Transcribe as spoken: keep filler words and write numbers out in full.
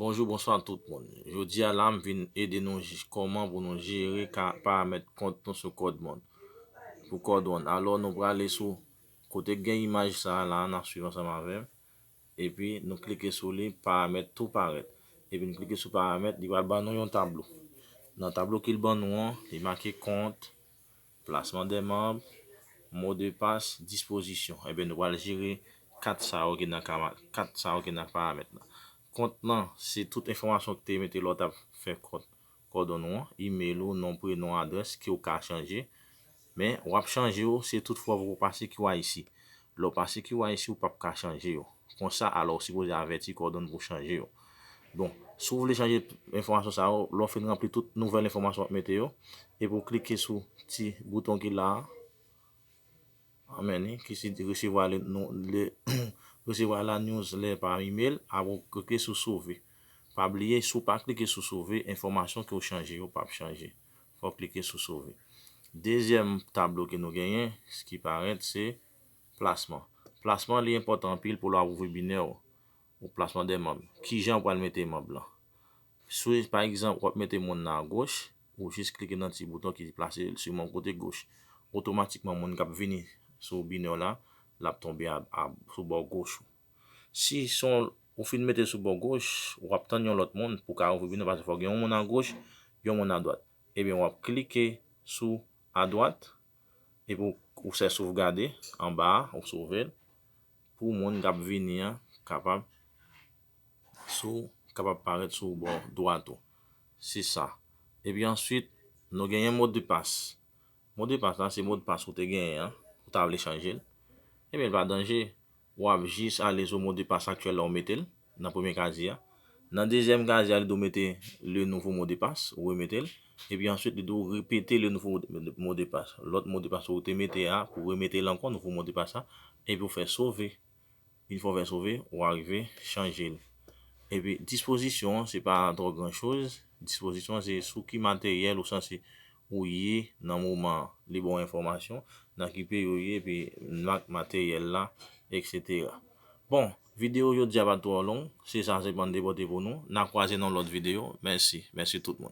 Bonjou, bonswa tout moun. Jodi a la, m vin ede nou j- kòman pou nou jere ka paramèt kont nou sou Cordon. Pou Cordon. Alò, nou prale sou kote k gen imaj sa a la, n ap swiv ansanm avè m. Epi, nou klike sou li, paramèt tou parèt. Epi, nou klike sou paramèt, li pral ban nou yon tablo. Nan tablo ke l ban nou an, li make kont, plasman dè manb, mo de pas, dispozisyon. Ebyen, nou pral jere kat sa yo ki nan kama- kat sa yo ki nan paramèt la. Kont lan, se tout enfòmasyon ki te mete lè w t ap fè kont Cordon ou an, imèl ou, non, prenon, adrès, ke w ka chanje. Men, w ap chanje yo, se toutfwa w poko pase K Y C. Lè w pase K Y C, ou p ap ka chanje yo. Konsa, alò, ou sipoze avèti Cordon pou chanje yo. Bon, si w vle chanje enfòmasyon sa yo, lè w fin ranpli tout nouvèl enfòmasyon w ap mete yo, epi w klike sou ti bouton ki la a, anmène, ki se resevwa le, non, le, resevwa la newsletter pa imèl, apre w klike sou sove. Pa bliye, si w pa klike sou sove, enfòmasyon ke w chanje yo p ap chanje. Fò w klike sou sove. Dezyèm tablo ke nou genyen, ki parèt, se plasman. Plasman, li enpòtan anpil pou lè w ap ouvri binè w, ou plasman dè manb. Kijan w pral mete manb lan? Si, pa egzanp, w ap mete moun nan agoch, ou jis klike nan ti bouton ki plase l sou manb kote goch. Otomatikman, moun k ap vini sou binè w la, l ap tonbe a, a, sou bò goch ou. Si se yon, ou fin mete l sou bò goch, w ap tann yon lòt moun pou ka ouvri binè w, paske fòk gen yon moun agoch, yon moun adwat. Ebyen, w ap klike sou adwat, epi w, ou fè sovgade anba a, ou sove l, pou moun k ap vini an kapab sou, kapab parèt sou bò dwat ou. Se sa. Epi answit, nou genyen modpas. Modpas la, se modpas ou te genyen an, ou ta vle chanje l. Ebyen, pa danje, w ap jis ale sou modpas aktyèl la, ou mete l nan premye kazye a. Nan dezyèm kazye a, li di w mete le nouveau mot de passe, ou remete l. Epi answit, li di w repete le nouveau mot de passe. Lòt modpas ou te mete a, pou remete l ankò, nouvo modpas la. Epi w fè sove. Yon fwa w fè sove, w a rive chanje l. Epi, dispozisyon an, se pa twò gran choz. Dispozisyon an, se sou ki materyèl ou sanse ou ye nan moman an. Li ba w enfòmasyon, nan ki peyi ou ye, epi mak materyèl la, etsetera. Bon, videyo jodi a pa t twò long. Se sa, se ban de pote pou nou. N a kwaze nan lòt videyo. Mèsi. Mèsi tout moun.